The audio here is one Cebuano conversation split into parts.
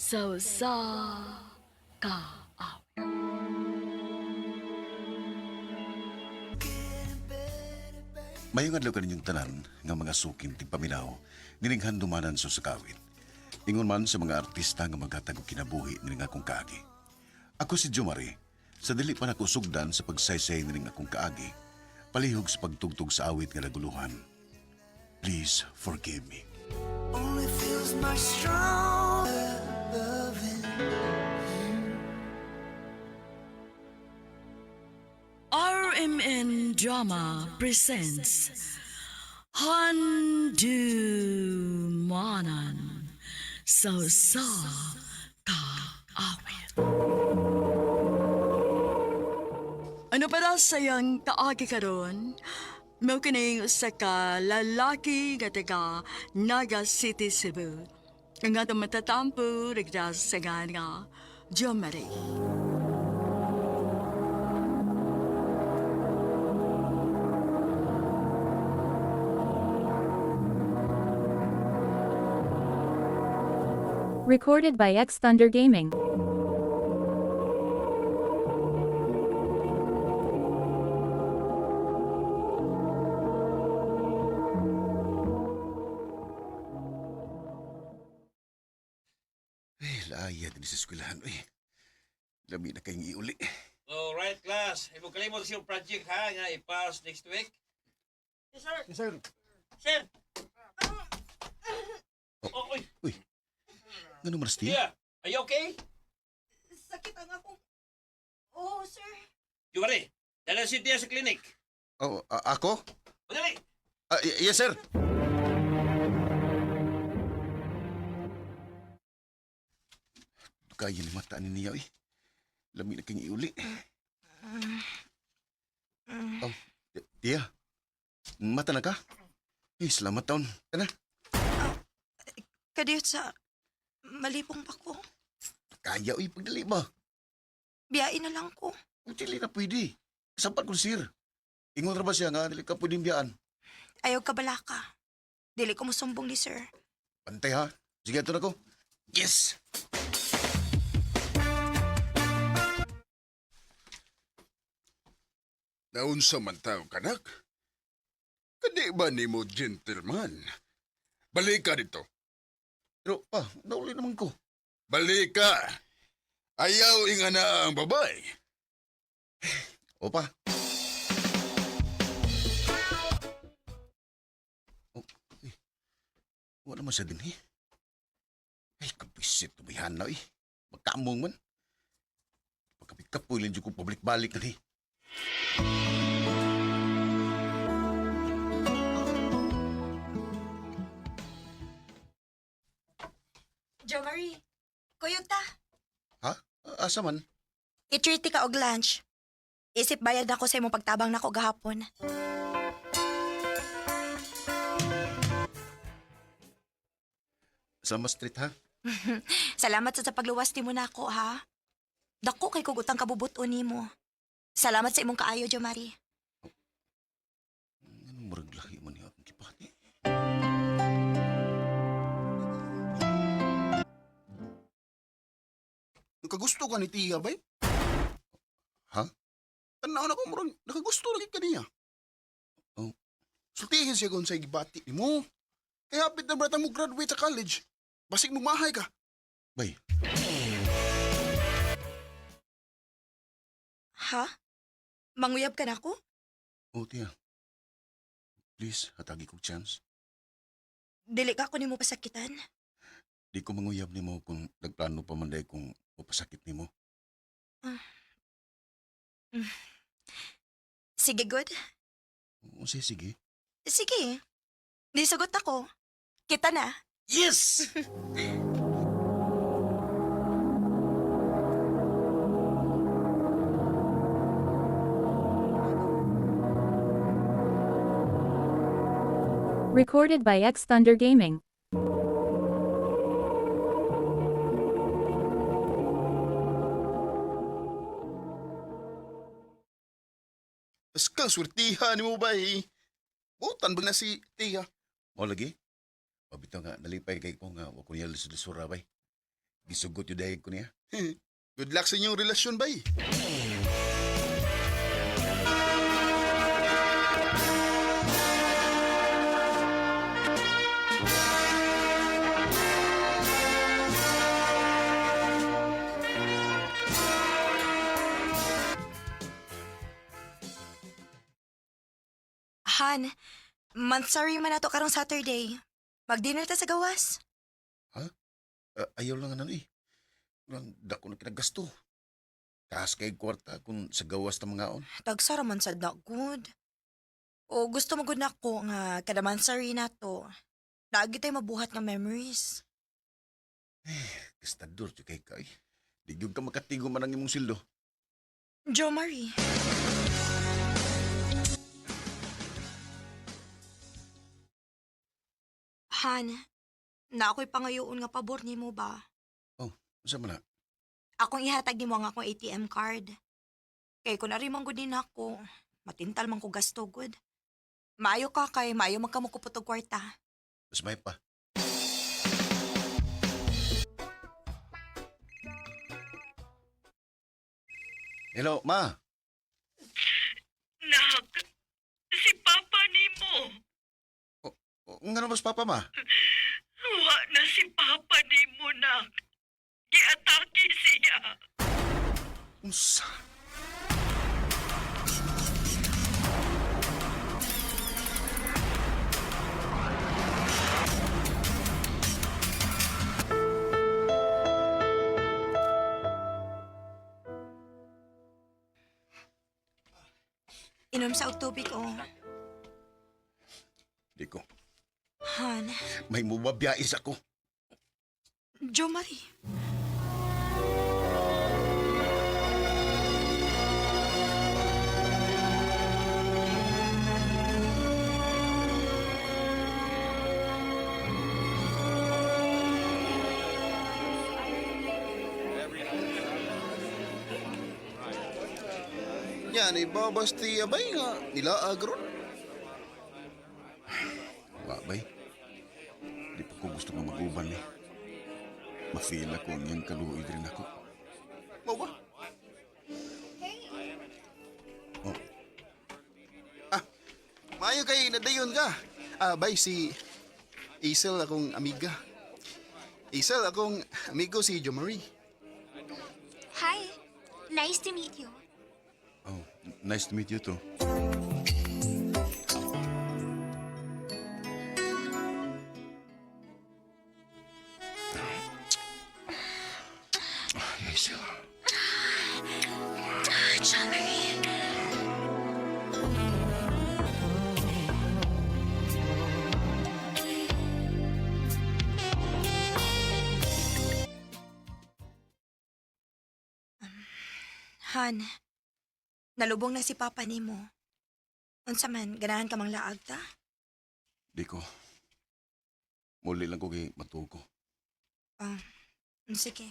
Sa usa ka awit. Mayong adlaw kaninyong tanan nga mga suking tigpaminaw nining handumanan sa sakawit. Ingon man sa mga artista nga maghatag og kinabuhi nining akong kaagi. Ako si Jomari, sa dili pa nako sugdan sa pagsaysay nining akong kaagi, palihog sa pagtugtog sa awit nga naguluhan. Please forgive me. Only feels much stronger loving you. RMN Drama presents Handumanan sa usa ka awit. Ano pa daw sayang kaagi karon? Mao kining usa ka lalaki nga taga Naga City, Cebu. Ang atong matatampo rigda sa nga Jomari. Recorded by X Thunder Gaming. Eh, laaya din sa eskwelahan. Uy, lami na kayong iuli. Alright, class. Imo kalimot sa iyong project ha nga i-pass next week. Yes, sir. Yes, sir. Sir. Oh, oy. Uy, ngano man Steve? Yeah. Are you okay? Sakit ang akong... Oh, sir. Jumari, dala si Tia sa clinic. Oh, ako? O, dali. Yes, sir. Kaya ni mata ni niya, eh. Lami na kayong iuli. Oh, Tia. Mata na ka? Eh, salamat taon. Kana? Kadiyot sa... Malipong pa ko. Kaya, uy, pagdali ba? Biyain na lang ko. Dili na pwede. Kasampan ko, sir. Ingon ra ba siya nga, dili ka pwedeng biyaan. Ayaw ka balaka. Dili ko musumbong ni sir. Pantay ha. Sige, ito na ko. Yes! Naunsa man tao kanak? Kadi ba nimo gentleman? Balik ka dito. Pero, pa, nauli naman ko. Balik ka. Ayaw ingana ang babae. Opa. Oh, eh. Wala naman siya din eh. Ay, kapisit tumihan na eh. Magkamong man. Pagkapikapoy lang dyan kong pabalik-balik na eh. Jo Marie, kuyog ta. Ha? Asa man? I-treat ka og lunch. Isip bayad ako sa imong pagtabang nako gahapon. Sama street ha? Salamat sa pagluwas nimo nako ha. Dako kay kog utang kabubuton nimo. Salamat sa imong kaayo, Jo Marie. Anong murag lahi man niya akong kipati? Nakagusto ka ni Tia, bay? Ha? Tanaw na ko, murag, nakagusto lagi ka niya. Oh. Sultihin siya kung sa'y gibati ni mo. Kaya hapit na brata mo graduate sa college. Basig mumahay ka. Bay, Ha? Manguyab ka nako? oh tiya. Please, hatagi kong chance. Dili ka ko nimo pasakitan. Di ko manguyab nimo kung nagplano pa man dahil kung mapasakit nimo. Sige, good. Unsay sige. Sige. Nisagot ako. Kita na. Yes! Recorded by X Thunder Gaming. Tas kang swertihan ni mo, bay. Butan ba na si Tia? Mao lagi. Pabito nga nalipay kay ko nga wa ko niya lisod-lisura bay. Gisugot yung dahil ko niya. Good luck sa inyong relasyon, bay. Han, monthsary man nato karong Saturday. Mag-dinner ta sa gawas. Ah, ayaw lang ano eh. Lang, dako na kinagasto. Taas kay kwarta kung sa gawas ta mga on. Tagsa ra man sad na good. O gusto mo gud nako nga kada monthsary nato. Naagi tay mabuhat nga memories. Gastador jud kay kay. Di gyud ka makatigo man ang imong sildo. Jo Marie. Han, na ako'y pangayoon nga pabor nimo ba? Unsa man na? Akong ihatag nimo ang akong ATM card. Kay kun ari man gud ni nako, matintal man ko gasto gud. Maayo ka kay maayo man ka mokupot og kwarta. Mas may pa. Hello, ma. Nak, si Papa nimo. O, Nga mas papa, ma? Wa na si Papa nimo, nak. Giatake siya. Unsa? Inom sa og tubig o. Di ko. Han, May mubabiyais ako. Jo Marie. Yan, ibabas ti abay nga nilaag ron. Wa, bay. Di pa ko gusto nga mag-uban eh. Ma-feel ako ang iyang kaluoy rin ako. Mao ba? Oh, Ah, maayo kay nadayon ka. Ah, bay, si Isel akong amiga. Isel akong amigo si Jo Marie. Hi. Nice to meet you. Oh, nice to meet you too. Ah, Hazel. John-Marie. Han, nalubong na si Papa nimo. Unsa man, ganahan ka mang laag ta? Di ko. Muli lang ko kay matuo ko. Ah, sige.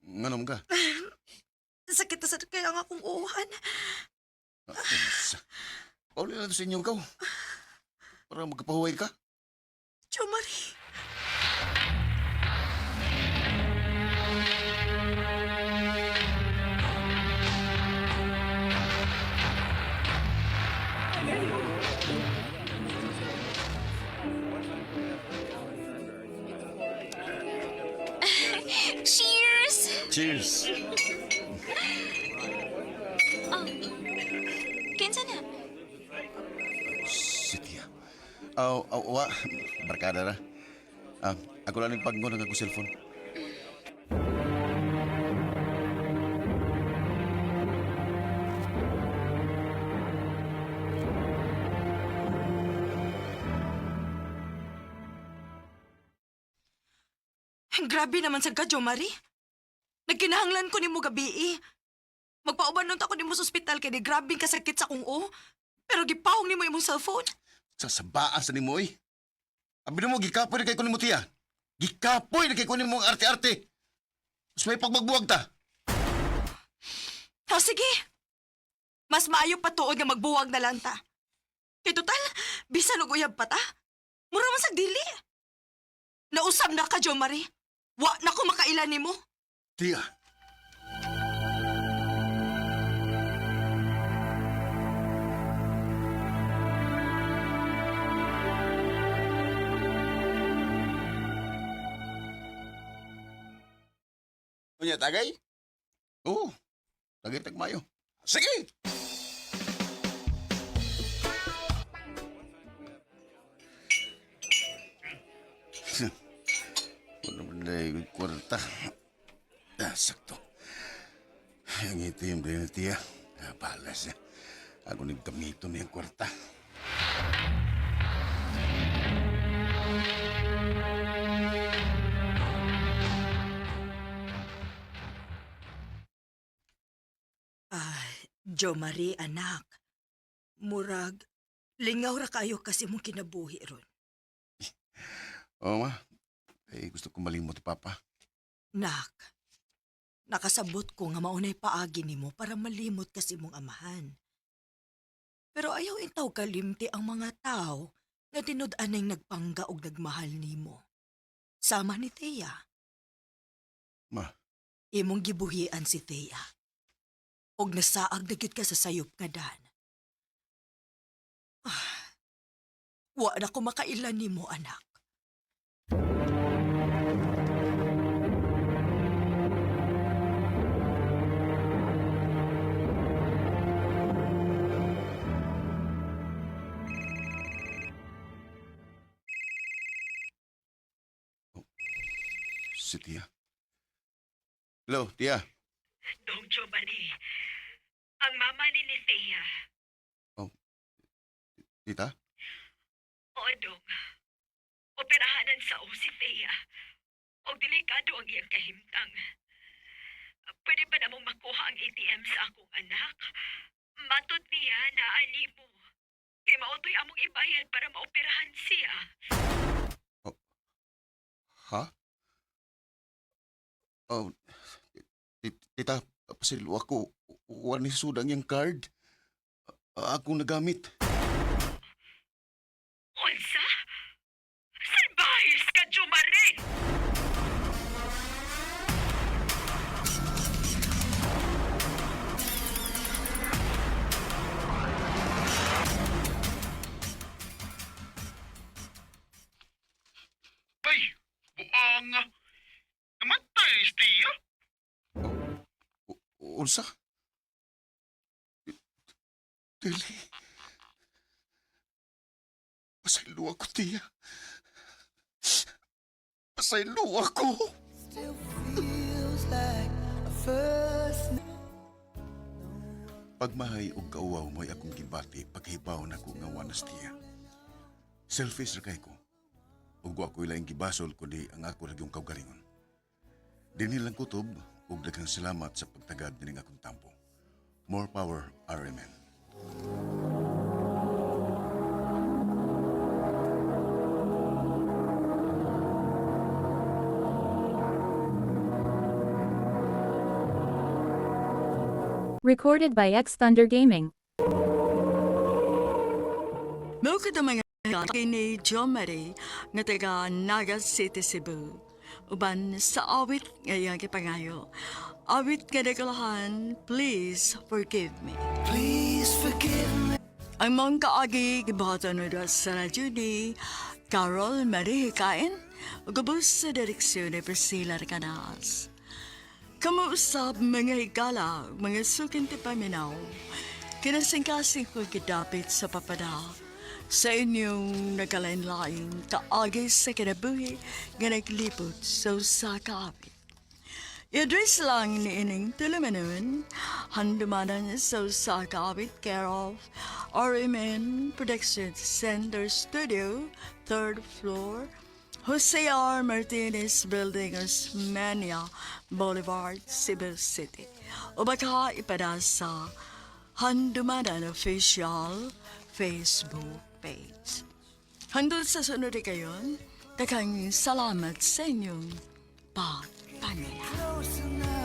Nganom ka? Sakit na sa kaya nga akong uhan. Ah, unsa? Pauli lang sa inyo ikaw. Para magkapahuway ka. Jo Marie. Cheers! Cheers! Kinsa na? Si Tia. Oh, oh, wa. Barkada ra. Ah, ako lang nagpagno ng akong cellphone. Grabe naman sa ka, Jo Marie. Nagkinahanglan ko nimo gabi eh. Magpauban nun ta ko nimo sa ospital kay di grabe kasakit sa kong o. Pero gipahong nimo imong cellphone. Sa sabaan sa nimo oy. Abi mo gikapoy na kay kunin mo tiya. Gikapoy na kay kunin mo ang arte-arte. Mas may pagmagbuwag ta. Ha, sige. Mas maayo pa tuod nga magbuwag na lang ta. Kay total, bisan og uyab pa ta. Mura man sag dili. Nausab na ka, Jo Marie. Wa na ko makaila nimo. Tia! Unya, tagay? Oo, tagay tagmayo. Sige! Wala ba na yung kwarta? Ah, sakto. Ang itim din ni Tia. Ah, bahala siya. Ako nagkamito niya ang kwarta. Ay, Jo Marie, anak. Murag, lingaw ra kayo kasi mong kinabuhi ron. Oo, ma. Eh, gusto ko malimot, Papa. Nak, nakasabot ko nga maunay paagi nimo para malimot kasi mong amahan. Pero ayaw intaw kalimti ang mga tao nga tinud-anay nagpangga og nagmahal nimo. Sama ni Thea. Ma. Imong gibuhian si Thea. Og nasaag na gyud ka sa sayop nga dan. Ah, wa na ko makailan nimo, anak. Si Tia. Hello, Tia. Dong Giovanni, ang mama ni Thea. Tita? Oo, Dong. Operahanan sa o si Thea. Og delikado ang iyang kahimtang. Pwede ba namong makuha ang ATM sa akong anak? Matod niya na ani mo. Kay mautoy among ibayad para maoperahan siya. Ha? Oh, tita, pasilo ako. Wala ni sudang yung card. Ako nagamit. Unsa? Salbahis ka, Jumare! Ay, buang. Namatay si Tia. Unsa? Dili. Pasaylo ako, tiya. Pasaylo ako. Still feels like a first Pagmahay og kauwaw mo'y akong gibati paghibaw na ko nga wanas tiya. Selfish ra kay ko. Ug wa ko'y laing gibasol kundi ang ako ra gyung kaugalingon. Dinhi lang kutob ug daghang salamat sa pagtagad nining akong tampo. More power, RMN. Recorded by X Thunder Gaming. Mao kada mga kini Jo Marie nga taga Naga City, Cebu. Uban sa awit nga iyang gipangayo. Awit nga nagkalahan, please forgive me. Please forgive me. Ang mong kaagi gibuhatan mo sa radyo ni Carol Marie Hikain ug ubos sa direksyon ni Priscilla Recanas. Kamuusap mga higala, mga sukin ti paminaw, kinasingkasing ko gidapit sa papada. Sa inyong nagkalain-laing kaagi sa kinabuhi nga naglibot sa usa ka awit. I-address lang ni ining tulumanon, handumanan sa usa ka awit care of RMN Production Center Studio, third floor, Jose R. Martinez Building, Osmania Boulevard, Cebu City. O baka ipada sa Handumanan Official Facebook page. Handol sa sunod kayon, daghang salamat sa inyong pagpamilya. Close enough.